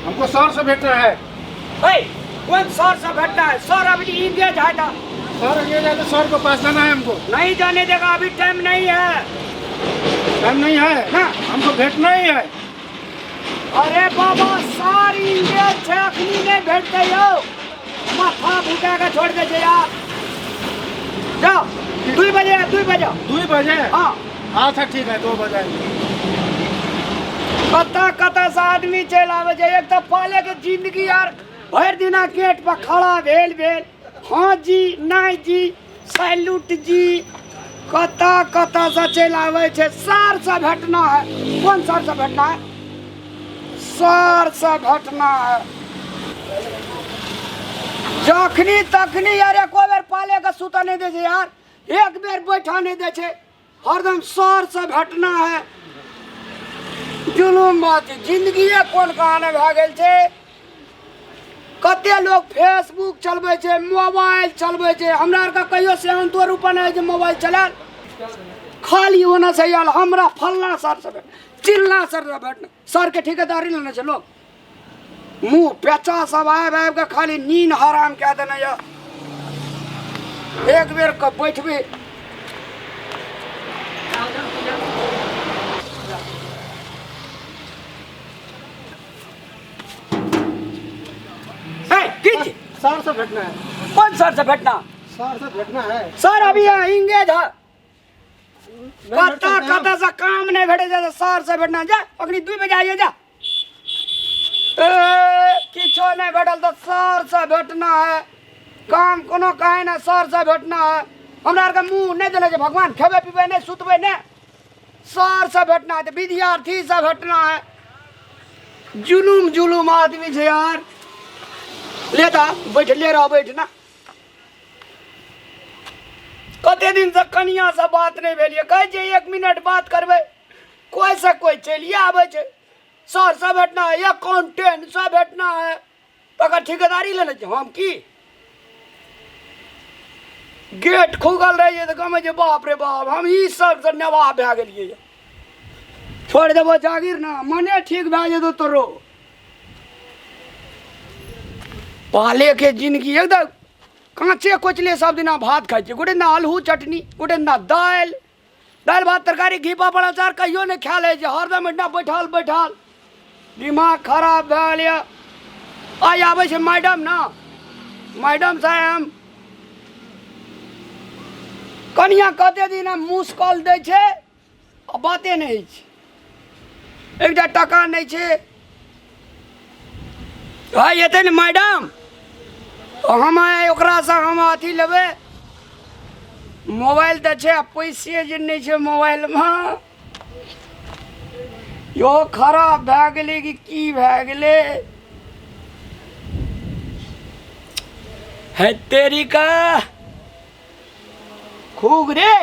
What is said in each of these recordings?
हमको सर से भेटना है। ए, कौन सर से भेटना है? सर अभी इंगेज है ना। सर इंगेज है तो सर को पास जाना है हमको। नहीं जाने देगा, अभी टाइम नहीं है। टाइम नहीं है ना। हमको भेटना ही है। अरे बाबा सर इंगेज छै, अखनी नहीं भेटते यौ, माथा फुटा के छोड़ दे छै यार। जाओ 2 बजे, 2 बजे। 2 बजे? हाँ। अच्छा ठीक है, 2 बजे। कतऽ कतऽ से आदमी चलि आबै छै। एक तऽ पाले के जिंदगी यार, भरि दिना गेट पर खड़ा भेल भेल, हाँ जी नहीं जी सैल्यूट जी, कतऽ कतऽ से चलि आबै छै। सर से भेटना है। कोन सर से भेटना है? सर से भेटना है। जखनी तखनी यार एको बेर पाले के सुतऽ नहि दै छै यार, एक बेर बैठऽ नहि दै छै, हरदम सर से भेटना है। जुलूम बात छै, जिंदगिए कोन कहानी भए गेल छै। कते लोग फेसबुक चलबै छै, मोबाइल चलबै छै, हमरा आरके कहियो सेहन 2 रुपा नहि होइ छै मोबाइल चलायल। खाली ओना से आयल हमरा फल्लाँ सर से भेट, चिल्लाँ सर से भेटना। सरके ठेकेदारी लेने छै लोग, मुँह पेचा सब आबि आबि कऽ खाली नींद हराम कए देने यऽ। एक बेर के बैठबै। ए, की छी? सर से भेटना है। कौन सर से भेटना? सर से भेटना है। सर अभी यहाँ इंगेज है। नहीं भेट कतऽ सकते हैं। कतऽ से काम नहीं भेटे छै, सर से भेटना। जा अखनी 2 बजे आइए जा। ए, किछो नहीं भेटल तऽ सर से भेटना है। काम कोनो कहे ना, सर से भेटना है। हमरा आरके मुँह नहीं देने छै भगवान, खेबै पीबै नहीं, सुतबै नहीं। सर से भेटना है तऽ विद्यार्थी से भेटना है। जुलूम जुलूम आदमी छै यार। ले तऽ बैठले रह, बैठना। कते दिन से कनिया से बात नहीं भेल ये, कहै छै 1 मिनट बात करबै, कोइ से कोइ चलिए आबै छै। सर से भेटना है, अकाउंटेंट से भेटना है, तकर ठेकेदारी लेने छी हम की? गेट खुगल रहै छै तऽ कहबै जे बाप रे बाप, हम ई सब से नवाब भए गेलियै। छोड़ि देबो जागीर ना, मने ठीक भए जेतौ तोरो। पाले के जिंदगी एकदम काँचे कोचले सब दिना भात खाइ छियै, गोटे दिना आलू चटनी, गोटे दिना दालि, दालि भात तरकारी घी पापड़ अचार कहियो नहि खायल होइ छै। हरदम एहिठिना बैठल बैठल दिमाग खराब भए गेल यऽ। आइ आबै छै मैडम ना, मैडम साहेब कनिया कते दिन मुस्कल दै छै आ बाते नहि होइ छै, एकटा टका नहि छै। आइ एतै ने मैडम, हम आइ ओकरासँ हम अथी लेबै। मोबाइल तऽ छै आ पैसे जे नहि छै मोबाइलमे। यो खराब भए गेलै कि की भए गेलै? है तेरी का खूब रे।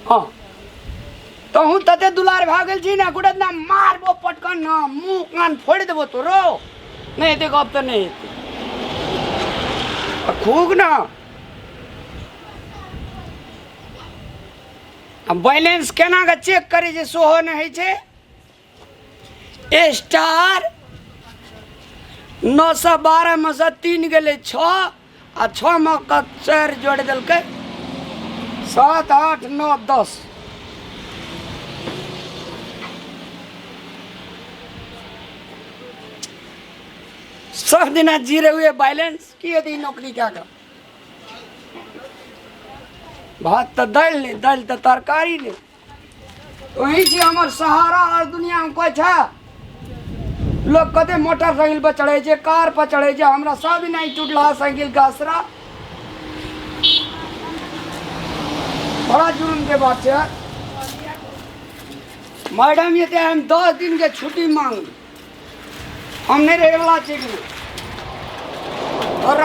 हाँ तहूँ तते दुलार भए गेल छी ने, गोटे ना मारबो पटकन ना मुँह कान फोड़ि देबो तोरो। नहि हेतै गप तऽ नहि हेतै। आ खूब ना आ बैलेंस केना कऽ चेक करै छै सेहो नहि होइ छै। स्टार 912 मे से 3 गेलै 6 आ 6 मे कऽ 4 जोड़ि देलकै 7 8 9 10। सब दिना जीरो हुए बैलेंस। की हेतै ई नौकरी कए कऽ? भात तऽ दालि नहि, दालि तऽ तरकारी नहि। वही छी हमर सहारा, और दुनियामे कोइ छै? लोग कते मोटरसाइकिल पर चढ़ै छै, कार पर चढ़ै छै, हमरा सब दिना ई टूटलहा साइकिलके असरा। बड़ा जुर्म के बात छै मैडम। ये हम 10 दिन के छुट्टी मांग, हम नहीं रहे वाला छी कि और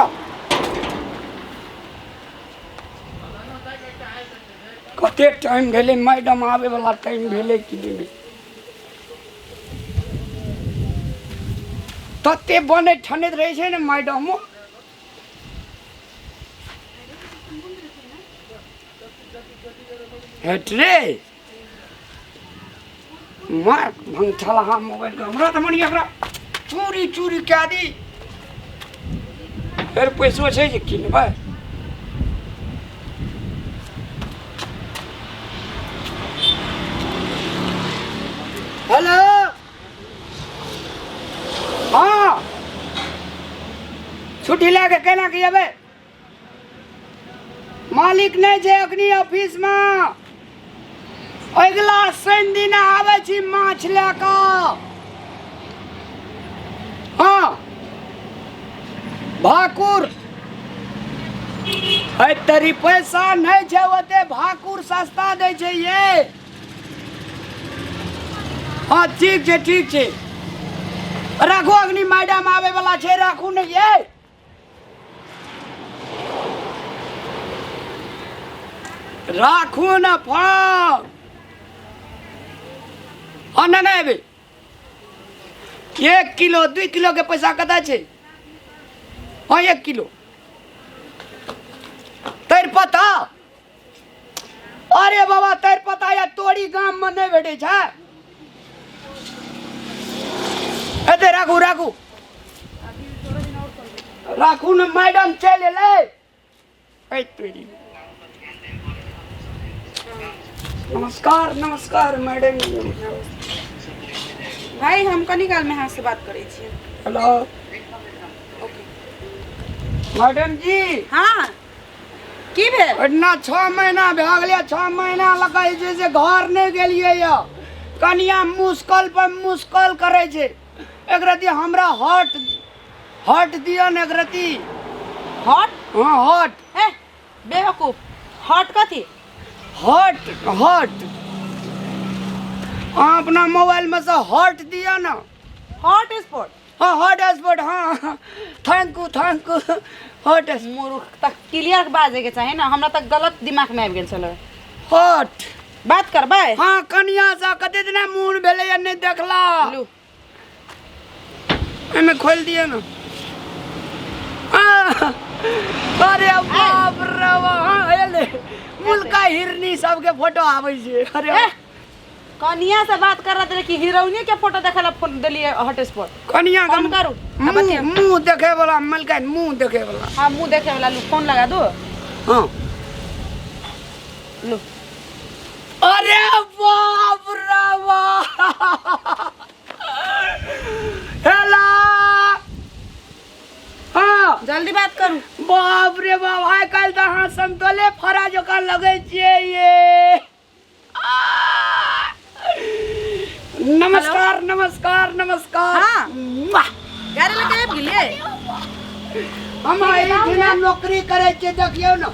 कते टाइम भेलै मैडम आबै वाला टाइम भेलै कि नहि? तते बनै ठनैत रहै छै ने मैडमो। हेट रे मार भंगठलहा मोबाइल के, हमरा तऽ मनिया एकरा। चूरी चूरी कए दी। फेर पैसो छै जे किनबै। हेलो, हाँ, छुट्टी लए के केना के एबै? मालिक नहि छै अखनी ऑफिसमे। अगिला शनि दिन आबै छी माछ लए कऽ। हाँ, भाकुर है तरी पैसा नहि छै ओते, भाकुर सस्ता दै छै ये। हाँ, ठीक छै, ठीक छै, राखू। अग्नि मैडम आबै वाला छै, राखू ने ये। राखू ने फोन। हाँ, नहि नहि एबै। 1 किलो 2 किलो के पैसा कतऽ छै? हाँ, 1 किलो तेजपत्ता। अरे बाबा, तेजपत्ता या तोरी गाम में नहि भेटै छै। एते राखू, राखू, राखू ने, मैडम चलि एलै। ऐ तोरी। नमस्कार, नमस्कार मैडम। भाई, हम कनी काल में अहाँ से बात करै छी। हेलो। ओके। मैडम जी। हाँ, की भेल? एतना 6 महीना भए गेलै, 6 महीना लगे छै से घर नहि गेलियै यऽ। कनिया मुश्किल पर मुश्किल करै छै। एक रति हमरा हॉट हॉट दिअ ने एक रति। हॉट? हाँ, हॉट। ए बेवकूफ, हॉट कथी? हॉट, हॉट, अहाँ अपना मोबाइलमे से हॉट दिअ ने। Hot spot. हाँ, हॉट स्पॉट, हाँ, thank you, thank you, hot. मूर्ख, तऽ क्लियर बाजे के चाही ने, हमरा तऽ गलत दिमाग में आबि गेल छलै। हॉट। बात करबै? हाँ, कनिया से कते दिना मोन भेलैया नहि देखला। लू। एहिमे खोलि दिअ ने। आह, अरे बाप रे बाप, हाँ, एलै मुल्का हिरनी सबके फोटो आबै छै। अरे। ए, कनिया से बात कर रहे कि हीरोइने के फोटो देखे ला फोन देलिए हॉटस्पॉट? कनिया के फोन करू आ मुँह बतियाउ। मुँह देखे वाला, मलका मुँह देखे वाला। हाँ, मुँह देखे वाला। लू, फोन लगा दो। हाँ। लू। अरे बाप रे बाप। हेलो, हाँ। जल्दी बात करू। बाप रे बाप, आइ काल्हि तऽ अहाँ समतोले फड़ा जकाँ लगै छियै ये। नमस्कार, नमस्कार, नमस्कार। हाँ। मुआ। गाड़ी लेके आबि गेलियै? हम एहिठिना नौकरी करै छियै। देखियौ ने,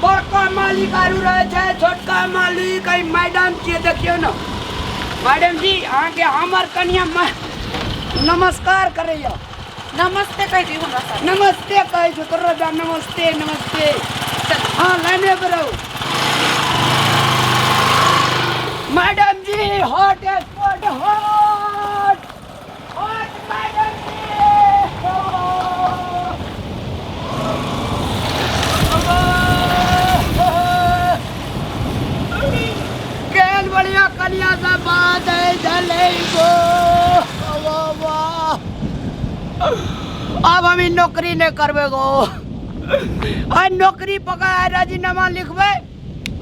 बड़का मालिक आरू रहै छै, छोटका मालिक। एहि मैडम छियै, देखियौ ने मैडम जी, अहाँके हमर कनिया नमस्कार करैया। नमस्ते कहि दियौ हमरा साथ। नमस्ते कहै छौ तोरा जा। नमस्ते, नमस्ते। हाँ, लाइने पर रहू madam ji. Hot spot, hot hot madam जी। केहन बढ़िया कनिया से बात है झले गो। वाह वाह, अब हम ई नौकरी नहि करबै गो। आ नौकरी पकड़ राजीनामा लिखबै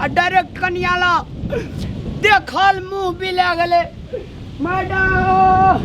आ डायरेक्ट कनिया ला देखल मुँह बिला गेलै। मैडम।